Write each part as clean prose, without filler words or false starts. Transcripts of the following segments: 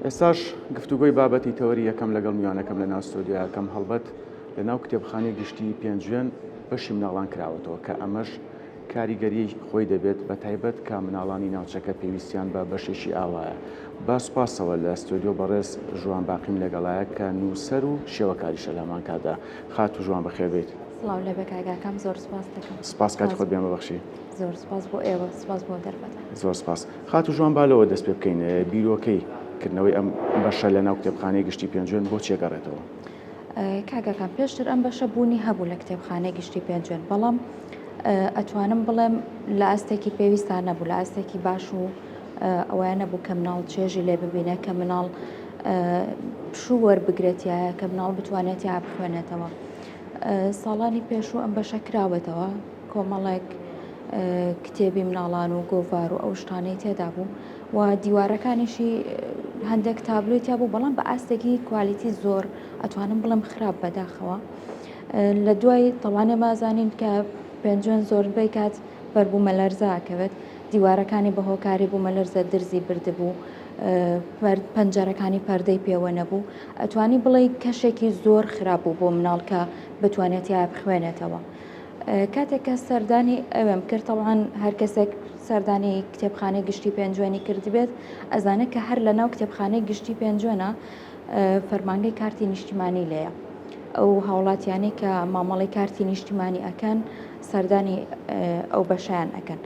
ئێستاش گفتوگۆی بابەتی تەوەری یەکەم لەگەڵ میوانەکەم لە ناو ستۆدیۆیەکەم هەڵبەت لە ناو کتێبخانەی گشتی پێنجوێن بەشی مناڵان کراوەتەوە کە ئەمەش کاریگەریی خۆی دەبێت بە تایبەت کە مناڵانی ناوچەکە پێویستیان بە بەشێکی ئاوایە. بە سوپاسەوە لە ستۆدیۆ بەڕێز ژوان باقیم لەگەڵایە کە نووسەر و شێوەکاریشە لە هەمان کاتدا. خاتوو ژوان بەخێر بێیت. سڵاو لێ بێ کاک ئاکام زۆر سوپاست دەکەم. سوپاس کاتی خۆت بێ ببەخشی. زۆر سوپاس بۆ ئێوە سوپاس بۆ دەرفەتە. زۆر سوپاس. خاتوو ژوان با لەوە دەست پێ بکەین بیرۆکەی کردنەوەی ئەم بەشە لە ناو کتێبخانەی گشتی پێنجوێن بۆ چی ئەگەڕێتەوە؟ کاک ئاکام پێشتر ئەم بەشە بوونی هەبوو لە کتێبخانەی گشتی پێنجوێن بەڵام ئەتوانم بڵێم لە ئاستێکی پێویستا نەبوو لە ئاستێکی باش و ئەوەیان نەبوو کە مناڵ چێژی لێ ببینە کە مناڵ پشوو وەربگرێتایە کە مناڵ بتوانێت یا بخوێنێتەوە ساڵانی پێشوو ئەم بەشە کراوەتەوە کۆمەڵێک کتێبی مناڵان و گۆڤار و ئەو شتانەی تێدا بوو و دیوارەکانیشی هەندێک تابلۆی تیا بوو بەڵام بە ئاستێکی کوالیتی زۆر ئەتوانم بڵێم خراپ بەداخەوە لە دوای تەوانێ مازانین کە پێنجوێن زۆربەی کات بەربوومەلەرزە ئەکەوێت دیوارەکانی بە هۆکاری بوومەلەرزە درزی بردبوو پەنجەرەکانی پەردەی پێوە نەبوو ئەتوانی بڵێ کەشێکی زۆر خراپ بوو بۆ مناڵ کە بتوانێت یا بخوێنێتەوە. کاتێک کە سەردانی ئەوێم کرد تەوان هەر کەسێک سەردانی کتێبخانەی گشتی پێنجوێنی کردبێت ئەزانێت کە هەر لە ناو کتێبخانەی گشتی پێنجوێنە فەرمانگەی کارتی نیشتیمانی لێیە ئەو هاوڵاتیانەی کە مامەڵی کارتی نیشتیمانی ئەکەن سەردانی ئەو بەشیان ئەکەن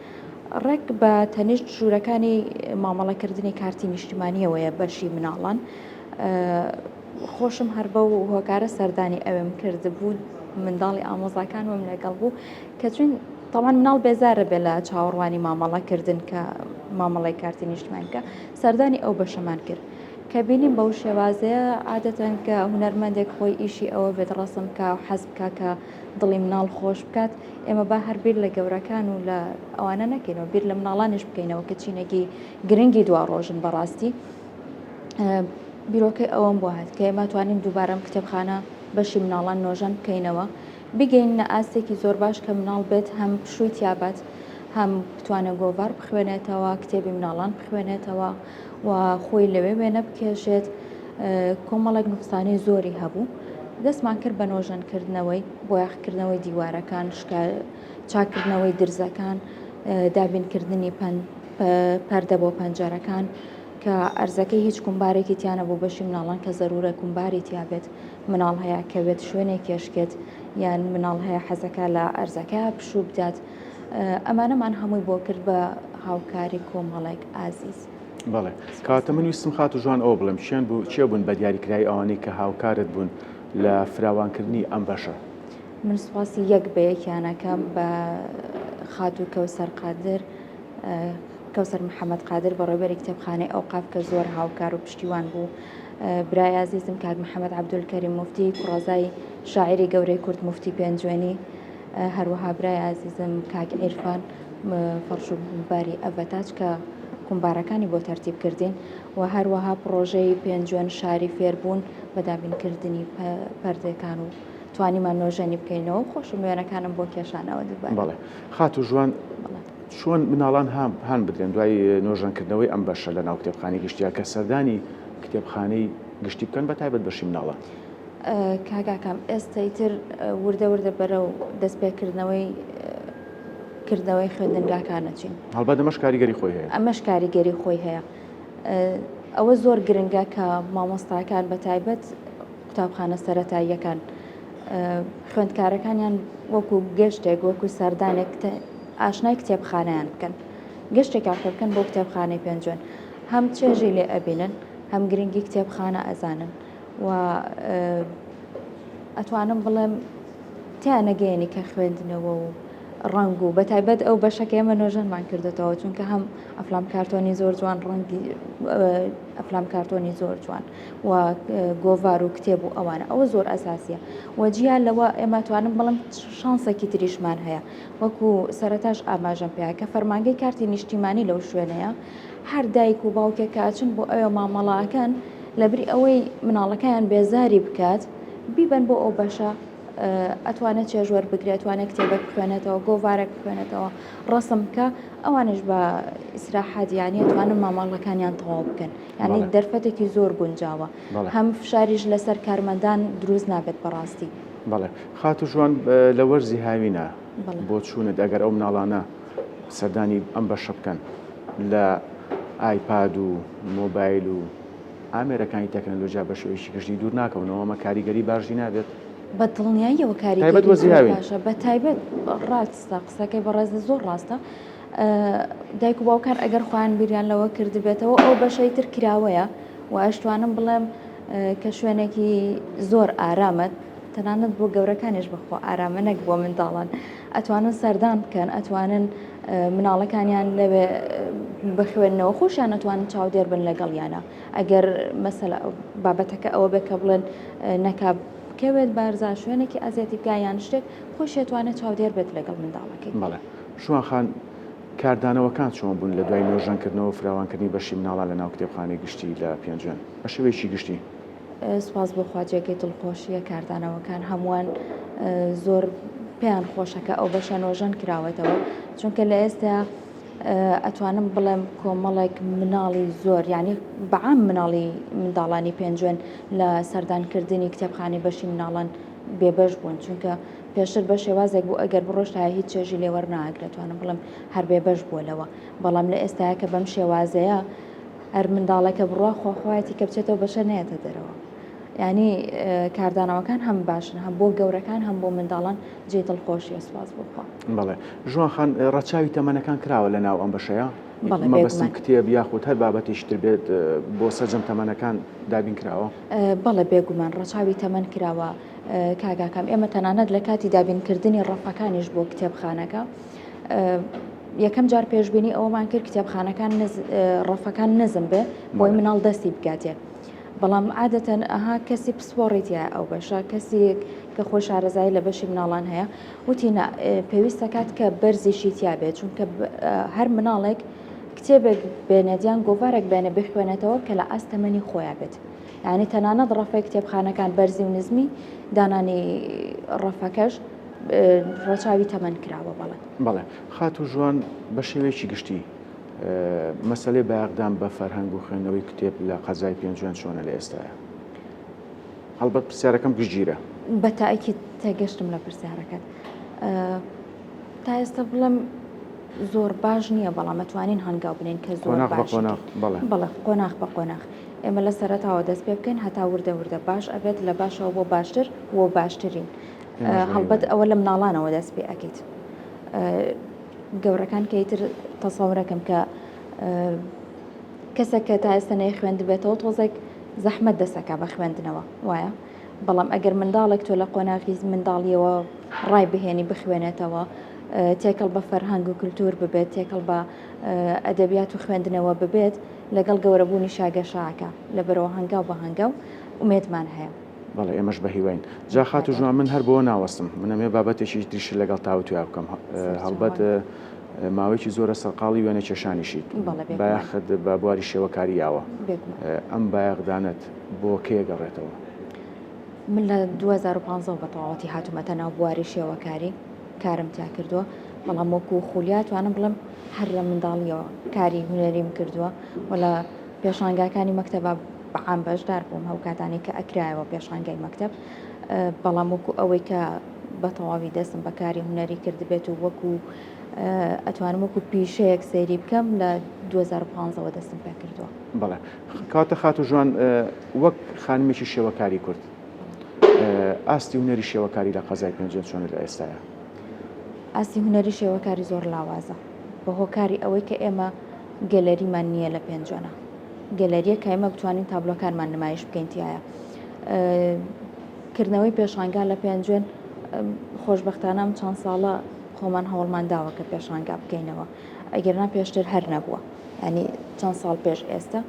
ڕێک بە تەنیشت ژوورەکانی مامەڵەکردنی کارتی نیشتیمانیەوەیە بەشی مناڵان خۆشم هەر بەو هۆکارە سەردانی ئەوێم کردبوو منداڵی ئامۆزاکانمم لەگەڵ بوو کە چون تاوان مناڵ بێزارە بێ لە چاوەڕوانی مامەڵەکردن کە مامەڵی کارتی نیشتمان کە سەردانی ئەو بەشەمان کرد کە بینیم بەو شێوازەیە عادەتەن کە هونەرمەندێک خۆی ئیشی ئەوە بێت ڕەسم کا و حەز بکا کە دڵی مناڵ خۆش بکات ئێمە با هەر بیر لە گەورەکان و لە ئەوانە نەکەینەوە بیر لە مناڵانیش بکەینەوە کە چینێکی گرنگی دوا ڕۆژن بەڕاستی بیرۆکەی ئەوەم بۆ هات کە ئێمە توانین دووبارە ئەم کتێبخانە بەشی مناڵان نۆژەن بکەینەوە بگەینە ئاستێکی زۆر باش کە مناڵ بێت هەم پشووی تیابات هەم بتوانێت گۆڤار بخوێنێتەوە کتێبی مناڵان بخوێنێتەوە و خۆی لەوێ وێنە بکێشێت کۆمەڵێک نوقسانی زۆری هەبوو دەستمان کرد بە نۆژەنکردنەوەی بۆیاخکردنەوەی دیوارەکان شکا چاکردنەوەی درزەکان دابینکردنی پەردە بۆ پەنجەرەکان کە ئەرزەکەی هیچ کومبارێکی تیا نەبوو بەشی مناڵان کە زەرورە کومباری تیا بێت مناڵ هەیە کەوێت شوێنێک کێشکێت یان مناڵ هەیە حەزەکە لە ئەرزەکە پشوو بدات ئەمانەمان هەمووی بۆ کرد بە هاوکاری کۆمەڵێک ئازیز. بەڵێ کاتە من ویستم خاتوو ژوان ئەوە بڵێم چێن بوو چێ بوون بە دیاریکرایی ئەوانەی کە هاوکارت بوون لە فراوانکردنی ئەم بەشە؟ من سوپاسی یەک بە یەکیانەکەم بە خاتوو کەوسەر قادر کەوسەر محەمەد قادر بەڕێوبەری کتێبخانەی ئەوقاف کە زۆر هاوکار و پشتیوان بوو، برای ئازیزم کاک محەمەد عەبدولکەریم موفتی کوڕەزای شاعیری گەورەی کورد موفتی پێنجوێنی، هەروەها برای ئازیزم کاک عیرفان فەڕش و باری ئەڤەتاج کە کومبارەکانی بۆ تەرتیب کردین و هەروەها پڕۆژەی پێنجوێن شاری فێربوون بە دابینکردنی پەردەکان و توانیمان نۆژەنی بکەینەوە و خۆشم وێنەکانم بۆ کێشانەوە دووبارە. بەڵێ خاتوو ژوان چۆن مناڵان هان بدرێن دوای نۆژەنکردنەوەی ئەم بەشە لە ناو کتێبخانەی گشتیا کە سەردانی کتێبخانەی گشتی بکەن بە تایبەت بەشی مناڵان؟ کاک ئاکام ئێستا ئیتر وردە وردە بەرەو دەستپێکردنەوەی کردنەوەی خوێندنگاکان ئەچین. هەڵبەت ئەمەش کاریگەری خۆی هەیە. ئەمەش کاریگەری خۆی هەیە. ئەوە زۆر گرنگە کە مامۆستاکان بە تایبەت قوتابخانە سەرەتاییەکان خوێندکارەکانیان وەکو گەشتێک وەکو سەردانێک ئاشنای کتێبخانەیان بکەن گەشتێکیان پێ بکەن بۆ کتێبخانەی پێنجوێن هەم چێژی لێ ئەبینن هەم گرنگی کتێبخانە ئەزانن و ئەتوانم بڵێم تیانەگەیەنی کە خوێندنەوە و ڕەنگ و بەتایبەت ئەو بەشەکە ئێمە نۆژەنمان کردێتەوە چونکە هەم ئەفلام کارتۆنی زۆر جوان ڕەنگی ئەفلام کارتۆنی زۆر جوان و گۆڤار و کتێب و ئەوانە ئەوە زۆر ئەساسیە و جیا لەوە ئێمە توانم بڵم شانسێکی تریشمان هەیە وەکو سەرەتاش ئاماژەم پێ کە فەرمانگەی کارتی نیشتیمانی لەو شوێنەیە هەر دایک و باوکێک کە ئەچن بۆ ئەوێ مامەڵەکەن لەبری ئەوەی مناڵەکەیان بێزاری بکات بیبەن بۆ ئەو بەشە. ئەتوانێت چێژ وەربگرێت توانێت کتێبێک بخوێنێتەوە گۆڤارێک بخوێنێتەوە ڕسم بکە ئەوانش بە ئیسراحەت یانی ئەتوانن مامەڵەکانیان تەواو بکەن یانی دەرفەتێکی زۆر گونجاوە هەم فشاریش لەسەر کارمەندان دروست نابێت بەڕاستی. بەڵێ خاتوو ژوان لە وەرزی هاوینە بۆچوونت ئەگەر ئەو مناڵانە سەردانی ئەم بەشە بکەن لە ئایپاد و مۆبایل و ئامێرەکانی تەکنەلۆژیا بە شێوەیەکی گشتی دوور ناکەونەوە ئەمە کاریگەری باشی نابێت؟ بە دڵنیاییەوە کاریگەری زۆر باشە بە تایبەت ڕاستە قسەکەی بەڕێزت زۆر ڕاستە دایک و باوکان ئەگەر خۆیان بیریان لەوە کردبێتەوە ئەو بەشەی تر کراوەیە و ئەشتوانم بڵێم کە شوێنێکی زۆر ئارامە تەنانەت بۆ گەورەکانیش بەخوا ئارامە نەک بۆ منداڵان ئەتوانن سەردان بکەن ئەتوانن مناڵەکانیان لەوێ بخوێننەوە خۆشیان ئەتوانن چاودێر بن لەگەڵیانە ئەگەر مەسەلە بابەتەکە ئەوە بێت کە بڵێن نەکا بکەوێت بارزا شوێنێکی ئەزیەتی بکا یان شتێک خۆشی ئەتوانێت چاودێر بێت لەگەڵ منداڵەکەی. بەڵێ شوان خان کاردانەوەکان چۆن بوون لە دوای نۆژەنکردنەوە و فراوانکردنی بەشی مناڵان لە ناو کتێبخانەی گشتی لە پێنجوێن بە شێوەیەکی گشتی؟ سوپاس بۆ خوا جێگەی دڵخۆشیە کاردانەوەکان هەمووان زۆر پێیان خۆشە کە ئەو بەشە نۆژەن کراوەتەوە چونکە لە ئێستا ئەتوانم بڵێم کۆمەڵێک مناڵی زۆر یعنی بەعام مناڵی منداڵانی پێنجوێن لە سەردانکردنی کتێبخانەی بەشی مناڵان بێبەش بوون چونکە پێشتر بە شێوازێک بوو ئەگەر بڕۆشتایە هیچ چێژی لێ وەرناگرێت توانم بڵێم هەر بێبەش بووە لەوە بەڵام لە ئێستاە کە بەم شێوازەیە هەر منداڵێکە بڕوا خۆخوایەتی کە بچێتەوە بەشە نێتە دەرەوە ینی کاردانەوەکان هەم باشن هەم بۆ گەورەکان هەم بۆ منداڵان جێ دڵخۆشیە سوپاس بۆ خوا. بەڵێ ژوان خان ڕەچاوی تەمەنەکان کراوە لە ناو ئەم بەشەیا؟ بەڵێ مەبەستم بێگومان. کتێب یاخود هەر بابەتێکی تر بێت بۆ سەرجەم تەمەنەکان دابین کراوە؟ بەڵێ بێگومان ڕەچاوی تەمەن کراوە کاک ئاکام ئێمە تەنانەت لە کاتی دابینکردنی ڕەفەکانیش بۆ کتێبخانەکە یەکەم جار پێشبینی ئەوەمان کرد کتێبخانەکان ڕەفەکان نزم بێ بۆی مناڵ دەستی بگاتێ. بەڵام عادەتەن ئەها کەسی پسپۆڕی تیایە ئەو بەشە کەسیک کە خۆی شارەزایی لە بەشی مناڵان هەیە وتی نا پێویستە کات کە بەرزیشی تیا بێت چونکە هەر مناڵێک کتێبێک بێنێت یان گۆڤارێک بێنێ بخوێنێتەوە کە لە ئاست تەمەنی خۆیان بێت یعنی تەنانەت ڕەفەی کتێبخانەکان بەرزی و نزمی دانانی ڕەفەکەش ڕەچاوی تەمەن کراوە بەڵێ. بەڵێ خاتوو ژوان بە شێوەیەکی گشتی مەسەلەی بایەخدان بە فەرهەنگ و خوێندنەوەی کتێب لە قەزای پێنجوێن چۆنە لە ئێستایا؟ هەڵبەت پرسیارەکەم گشتگیرە. بە تاکید تێگەشتم لە پرسیارەکەت. تا ئێستا بڵێم زۆر باش نییە بەڵام ئەتوانین هەنگاو بنێین کە زۆر قۆناغ بە باشی قۆناغ، کەین. بەڵێ. بەڵێ قۆناغ بە قۆناغ. ئێمە لە سەرەتاوە دەست پێ بکەین هەتا وردە وردە باش ئەبێت لە باشەوە بۆ باشتر و باشترین. ئێمەش بە هەڵبەت هیواین. ئەوە لە مناڵانەوە دەست پێ ئەکەیت. گەورەکان کە ئیتر تەسەورەکەم کە کەسێک کە تا ئێستا نەیخوێندبێتەوە تۆزێک زەحمەت دەسەکە بە خوێندنەوە وایە بەڵام ئەگەر منداڵێک تۆ لە قۆناغی منداڵیەوە ڕای بهێنی بخوێنێتەوە تێکەڵ بە فەرهەنگ و کللتور ببێت تێکەڵ بە ئەدەبیات و خوێندنەوە ببێت لەگەڵ گەورەبوونی شاگەشاکە لەبەرەوە هەنگاو بە هەنگاو ئومێدمان هەیە. بەڵێ ئێمەش بە هیواین. جا خاتوو ژوان من هەر بەوە ناوەستم من ئەمەوێ بابەتێکی تریشت لەگەڵ تاوتوێ بکەم هەڵبەت ماوەیەکی زۆرە سەرقاڵی وێنە کێشانیشیت بایەخت بە بواری شێوەکاری یاوە ئەم بایەخدانەت بۆ کێ گەڕێتەوە؟ من لە 2015 بە تەواوەتی هاتوومەتە ناو بواری شێوەکاری کارم تیا کردووە بەڵام وەکو خولیا توانم بڵێم هەر لە منداڵیەوە کاری هونەریم کردووە و لە پێشانگاکانی مەکتەبە بە عام بەشدار بووم هەو کاتانەی کە ئەکرایەوە پێشانگای مەکتەب بەڵام وەکو ئەوەی کە بە تەواوی دەستم بە کاری هونەری کردبێت و وەکو ئەتوانم وەکو پیشەیەک سەیری بکەم لە 2015ەوە دەستم پێ کردووە. بەڵێ کاتە خاتوو ژوان وەک خانمێکی شێوەکاری کورد ئاستی هونەری شێوەکاری لە قەزای پێنجوێن چۆنە لە ئێستایا؟ ئاستی هونەری شێوەکاری زۆر لاوازە بە هۆکاری ئەوەی کە ئێمە گەلەریمان نییە لە پێنجوێنە گەلەریە کە ئێمە بتوانین تابلۆکانمان نمایش بکەین تایە کردنەوەی پێشانگا لە پێنجوێن خۆشببختانە ئەم چەند ساڵە خۆمان هەوڵمان داوە کە پێشانگا بکەینەوە ئەگەرنا پێشتر هەر نەبووە ینی چەند ساڵ پێش ئێستا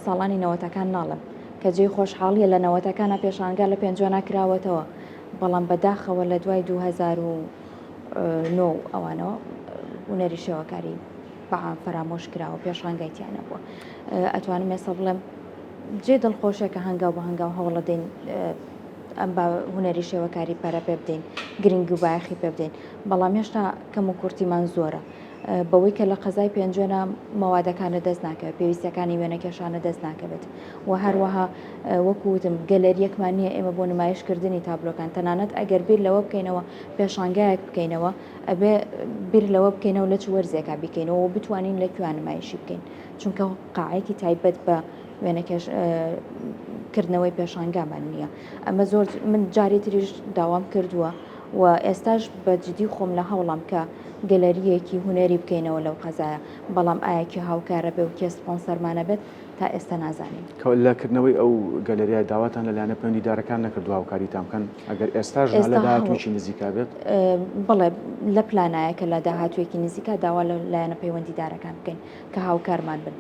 ساڵانی نەوەتەکان ناڵم کە جێی خۆشحاڵیە لە نەوەتەکانە پێشانگا لە پێنجوێنا کراوەتەوە بەڵام بەداخەوە لە دوای 2009 ئەوانەوە هونەری شێوەکاری بەعام فەرامۆش کراوە پێشانگای تیا نەبووە ئەتوانم ئێستا بڵێم جێ دڵخۆشە کە هەنگاو بە هەنگاو هەوڵەدەین. ئەم با هونەری شێوەکاری پەرە پێ بدەین گرنگی و بایەخی پێ بدەین بەڵام هێشتا کەم و کورتیمان زۆرە بەوەی کە لە قەزای پێنجوێنە مەوادەکانە دەست ناکەوێت پێویستەکانی وێنەکێشانە دەست ناکەوێت و هەروەها وەکو وتم گەلەریەکمان نییە ئێمە بۆ نمایشکردنی تابلۆکان تەنانەت ئەگەر بیر لەوە بکەینەوە پێشانگایەک بکەینەوە ئەبێ بیر لەوە بکەینەوە لە چ وەرزێکا بیکەینەوە و بتوانین لە کوێ نمایشی بکەین چونکە قاعەیەکی تایبەت بە وێنەکێش کردنەوەی پێشانگامان نییە ئەمە زۆر من جاری تریش داوام کردووە و ئێستاش بە جدی خۆم لە هەوڵام کە گەلەریەکی هونەری بکەینەوە لەو قەزایە بەڵام ئایا کێ هاوکارە بێ و کێ سپۆنسەرمانە بێت تا ئێستا نازانین. لە کردنەوەی ئەو گەلەریایە داواتان لە لایەنە پەیوەندیدارەکان نەکردووە هاوکاریتان بکەن ئەگەر ئێستاش نا لە داهاتوویەکی نزیکا بێت؟ بەڵێ لە پلانایە کە لە داهاتوویەکی نزیکا داوا لە لایەنە پەیوەندیدارەکان بکەین کە هاوکارمان بن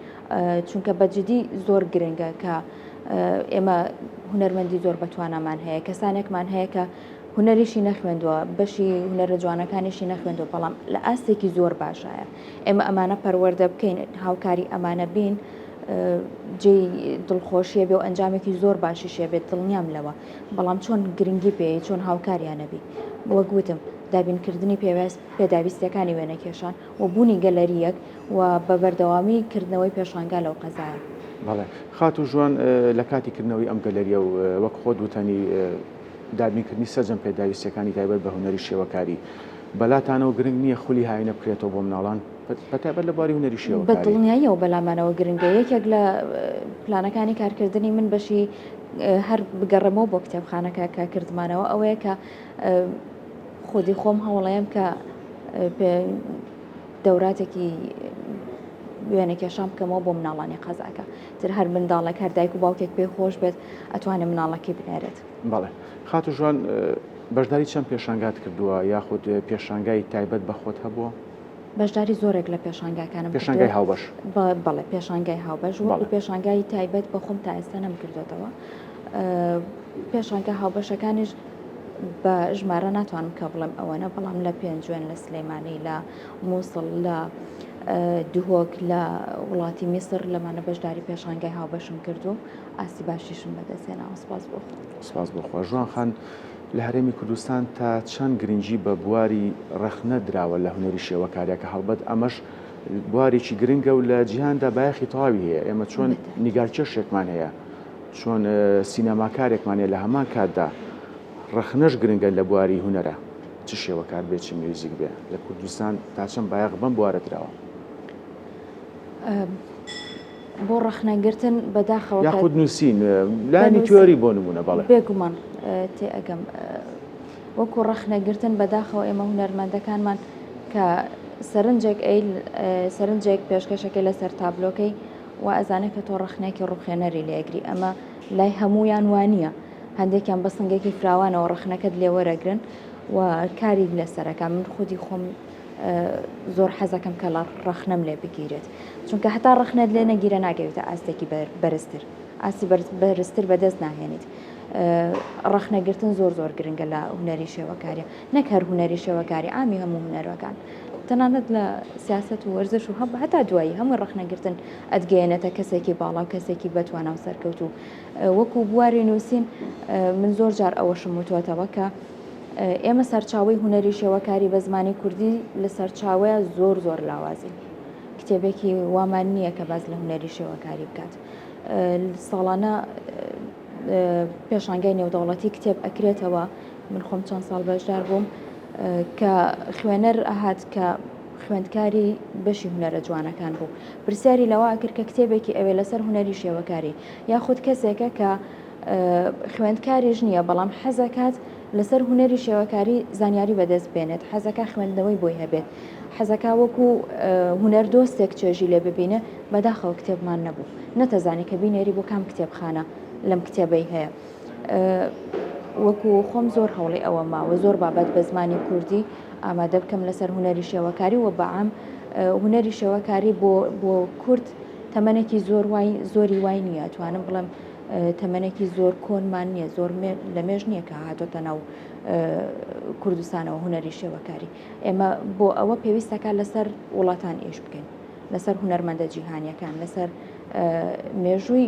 چونکە بە جدی زۆر گرنگە کە ئێمە هونەرمەندی زۆر بەتوانامان هەیە کەسانێکمان هەیە کە هونەریشی نەخوێندووە بەشی هونەرە جوانەکانیشی نەخوێندووە بەڵام لە ئاستێکی زۆر باشایە ئێمە ئەمانە پەروەردە بکەین هاوکاری ئەمانە بین جێی دڵخۆشیە بێ و ئەنجامێکی زۆر باشیشێ بێت دڵنیام لەوە بەڵام چۆن گرنگی پێی چۆن هاوکاریانەبی وەک وتم دابینکردنی پێویست پێداویستیەکانی وێنەکێشان و بوونی گەلەرییەک و بە بەردەوامی کردنەوەی پێشانگا لەو قەزایە. بەڵێ خاتوو ژوان لە کاتی کردنەوەی ئەم گەلەرییە و وەک خۆت وتەنی دابینکردنی سەرجەم پێداویستیەکانی تایبەت بە هونەری شێوەکاری بەلاتانەوە گرنگ نییە خولی هاوینە بکرێتەوە بۆ مناڵان بەتایبەت لە بواری هونەری بە شێوەکاری؟ دڵنیاییەوە بەلامانەوە گرنگە یەکێک لە پلانەکانی کارکردنی من بەشی هەر بگەڕێمەوە بۆ کتێبخانەکە کە کردمانەوە ئەوەیە کە خودی خۆم هەوڵەیەم کە دەوراتێکی وێنەکێشان بکەمەوە بۆ مناڵانی قەزاکە تر هەر منداڵێک هەر دایک و باوکێک پێی خۆش بێت ئەتوانێت مناڵەکەی بنێرێت. بەڵێ خاتوو ژوان بەشداری چەند پێشانگات کردووە یاخود پێشانگای تایبەت بە خۆت هەبووە؟ بەشداری زۆرێک لە پێشانگاکانم پێشانگای هاوبەش؟ بەڵێ پێشانگای هاوبەش وەکو پێشانگای تایبەت بە خۆم تا ئێستا نەمکردۆتەوە پێشانگا هاوبەشەکانیش بە ژمارە ناتوانم کە بڵێم ئەوەنە بەڵام لە پێنجوێن لە سلێمانی لە مووسڵ لە دهۆک لە وڵاتی میسر لەمانە بەشداری پێشانگای هاوبەشم کردو ئاستی باشیشم بەدەستهێناوە سپاس بۆ خوا. سپاس بۆ خوا. ژوان خان لە هەرێمی کوردستان تا چەند گرنگی بە بواری ڕەخنە دراوە لە هونەری شێوەکاریا کە هەڵبەت ئەمەش بوارێکی گرنگە و لە جیهاندا بایەخی تەواوی هەیە ئێمە چۆن نیگارکێشێکمان هەیە چۆن سینەماکارێکمان هەیە لە هەمان کاتدا ڕەخنەش گرنگە لە بواری هونەرە چ شێوەکار بێ چ میوزیک بێ لە کوردستان تا چەند بایەخ بەم بوارە دراوە؟ بۆ ڕەخنەگرتن بەداخەوە یاخود نووسین لایەنی تیۆری بۆ نمونە بەڵێ بێگومان تێ ئەگەم وەکو ڕەخنەگرتن بەداخەوە ئێمە هونەرمەندەکانمان کە سەرنجێک ئەی سەرنجێک پێشکەشەکەی لەسەر تابلۆکەی وا ئەزانێت کە تۆ ڕەخنەیەکی ڕوخێنەری لێگری ئەمە لای هەموویان وانییە هەندێکیان بە سنگێکی فراوانەوە ڕەخنەکەت لێوەرەگرن و کاری لەسەرەکە من خودی خۆم زۆر حەزەکەم کە لە ڕەخنەم لێ بگیرێت چونکە هەتا ڕەخنەت لێ نەگیرە ناگەویتە ئاستێکی بەرزتر ئاستی بەرزتر بەدەست ناهێنیت ڕەخنەگرتن زۆر زۆر گرنگە لە هونەری شێوەکاریە نەک هەر هونەری شێوەکاری عامی هەموو هونەرەکان تەنانەت لە سیاسەت و وەرزش و هەم هەتا دوایی هەمووی ڕەخنەگرتن ئەتگەیەنێتە کەسێکی باڵا و کەسێکی بەتوانا و سەرکەوتوو وەکو بواری نووسین من زۆر جار ئەوەشم وتوەتەوە کە ئێمە سەرچاوەی هونەری شێوەکاری بە زمانی کوردی لە سەرچاوەیە زۆر زۆر لاوازین کتێبێکی وامان نییە کە باز لە هونەری شێوەکاری بکات ساڵانە پێشانگای نێودەوڵەتی کتێب ئەکرێتەوە من خۆم چەند ساڵ بەشدار بووم کە خوێنەر ئەهات کە خوێندکاری بەشی هونەرە جوانەکان بوو پرسیاری لەوە کرد کە کتێبێکی ئەوێ لەسەر هونەری شێوەکاری یاخود کەسێکە کە خوێندکاریش نییە بەڵام حەزەکات لەسەر هونەری شێوەکاری زانیاری بەدەست بێنێت حەزەکە خوێندنەوەی بۆی هەبێت حەزەکە وەکو هونەر دۆستێک چێژی لێ ببینێ بەداخەوە کتێبمان نەبوو نەتەزانی کە بینێری بۆ کام کتێبخانە لەم کتێبەی هەیە وەکو خۆم زۆر هەوڵی ئەوە ماوە زۆر بابەت بە زمانی کوردی ئامادە بکەم لەسەر هونەری شێوەکاری و بەعام هونەری شێوەکاری بۆ بۆ کورد تەمەنێکی زۆر وای زۆری وای نییە توانم بڵێم تەمەنێکی زۆر کۆنمان نییە زۆر لە مێژ نییە کە هاتۆتە ناو کوردستانەوە هونەری شێوەکاری ئێمە بۆ ئەوە پێویستەکە لەسەر وڵاتان ئیش بکەین لەسەر هونەرمەندە جیهانیەکان لەسەر مێژووی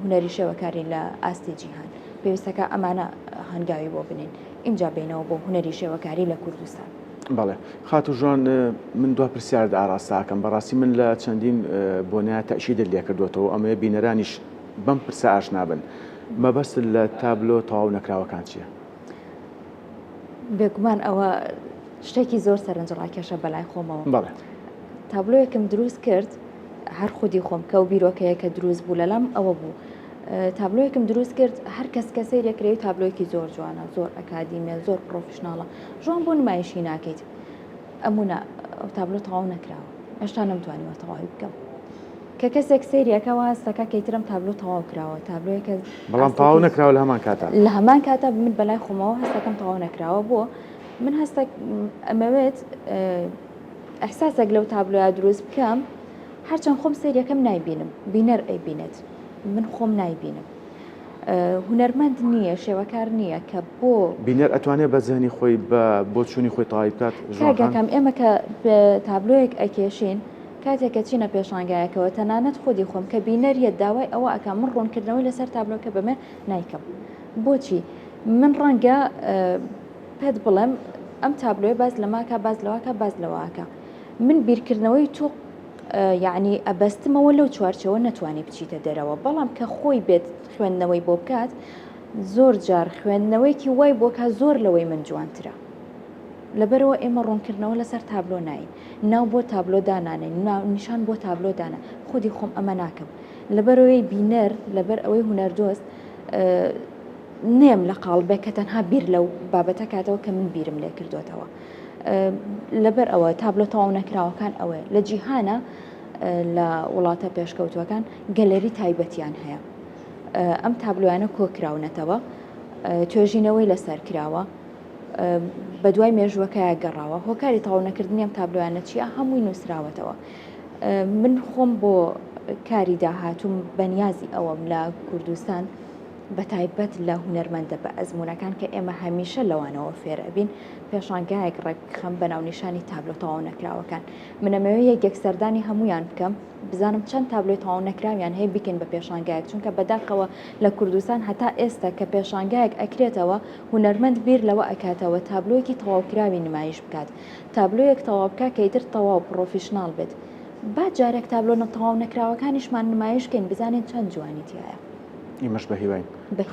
هونەری شێوەکاری لە ئاستی جیهان پێویستەکە ئەمانە. هەنگاوی بۆ بنێین ئینجا بێینەوە بۆ هونەری شێوەکاری لە کوردستان. بەڵێ خاتوو ژوان من دوا پرسیارت ئاراستە ئەکەم بەڕاستی من لە چەندین بۆنەیا تەئکیدت لێکردۆتەوە ئەمەوێ بینەرانیش بەم پرسە ئاشنا بن مەبەستت لە تابلۆ تەواو نەکراوەکان چییە؟ بێگومان ئەوە شتێکی زۆر سەرنجڕاکێشە بەلای خۆمەوە. بەڵێ. تابلۆیەکم دروست کرد هەر خودی خۆم کە و بیرۆکەیە کە دروست بوو لەلام ئەوە بوو تابلۆیەکم دروست کرد هەر کەس کە سەیرێ کرێ تابلۆیەکی زۆر جوانە زۆر ئەکادیمیە زۆر professional ە ژوان بۆ نمایشی ناکەیت ئەمونە ئەو تابلۆ تەواو نەکراوە هێشتا نەمتوانیوە تەواوی بکەم کە کەسێک سەیریەکە وا هەستەکە کەیترم تابلۆ تەواو کراوە تابلۆیەکە بەڵام تەواو نەکراوە لە هەمان کاتا لە هەمان کاتا من بەلای خۆمەوە هەستەکەم تەواو نەکراوە بۆ من هەستە ئەمەوێت ئەحساسێک لەو تابلۆیا دروست بکەم هەرچەند خۆم سەیرەکەم نایبینم بینەر ئەیبینێت من خۆم نایبینم هونەرمەند نییە شێوەکار نییە کە بۆ بینەر ئەتوانێت بە زهنی خۆی بە بۆچوونی خۆی تەواوی بکات ژوان خان؟ کاکەکەم ئێمە کە تابلۆیەک ئەکێشین کاتێک کە چینە پێشانگایەکەوە تەنانەت خودی خۆم کە بینەر یەت داوای ئەوە ئەکا من ڕوونکردنەوەی لەسەر تابلۆکە بەمێ نایکەم بۆچی من ڕەنگە پێت بڵێم ئەم تابلۆیە باس لەماکە باس لەواکە باس لەوەکە من بیرکردنەوەی تۆ یعنی ئەبەستمەوە لەو چوارچەوە نەتوانی بچیتە دەرەوە بەڵام کە خۆی بێت خوێندنەوەی بۆ بکات زۆر جار خوێندنەوەیکی وای بۆکە زۆر لەوەی من جوانترە لەبەرەوە ئێمە ڕوونکردنەوە لەسەر تابلۆ ناین ناو بۆ تابلۆ دانانێن نیشان بۆ تابلۆ دانا خودی خۆم ئەمە ناکەم لەبەرەوەی بینەر لەبەر ئەوەی هونەردۆست نێم لە قاڵبێک کە تەنها بیر لەو بابەتە کاتەوە کە من بیرم لێ کردوێتەوە. لەبەر ئەوە تابلۆ تەواو نەکراوەکان ئەوەیە لە جیهانە لە وڵاتە پێشکەوتوەکان گەلەری تایبەتیان هەیە ئەم تابلۆیانە کۆکراونەتەوە توێژینەوەی لەسەر کراوە بە دوای مێژووەکەیا گەڕاوە هۆکاری تەواو نەکردنی ئەم تابلۆیانە چییە هەمووی نووسراوەتەوە من خۆم بۆ کاری داهاتووم بەنیازی ئەوەم لە کوردستان بەتایبەت لە هونەرمەندە بە ئەزموونەکان کە ئێمە هەمیشە لەوانەوە فێر ئەبین، پێشانگایەک ڕێکبخەم بە ناونیشانی تابلۆ تەواو نەکراوەکان. من ئەمەوێ یەک یەک سەردانی هەموویان بکەم، بزانم چەند تابلۆی تەواو نەکراویان هەیە بیکەین بە پێشانگایەک، چونکە بەداخەوە لە کوردستان هەتا ئێستا کە پێشانگایەک ئەکرێتەوە هونەرمەند بیر لەوە ئەکاتەوە تابلۆیەکی تەواوکراوی نمایش بکات، تابلۆیەک تەواو بکا کە ئیتر تەواو professional بێت. با جارێک تابلۆ تەواو نەکراوەکانیشمان نمایش کەین بزانین چەند جوانی تیایە. ئیمەش بە هیواین.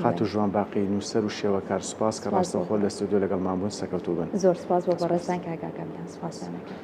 خاتوو ژوان باقی، نووسەر و شێوەکار، سوپاس کە ڕاستەوخۆ لە ستۆدیۆ لەگەڵمان بوون، سەرکەوتوو بن. زۆر سوپاس بۆ بەڕێزتان کاک ئاکام گیان، سوپاستان ئەکەم.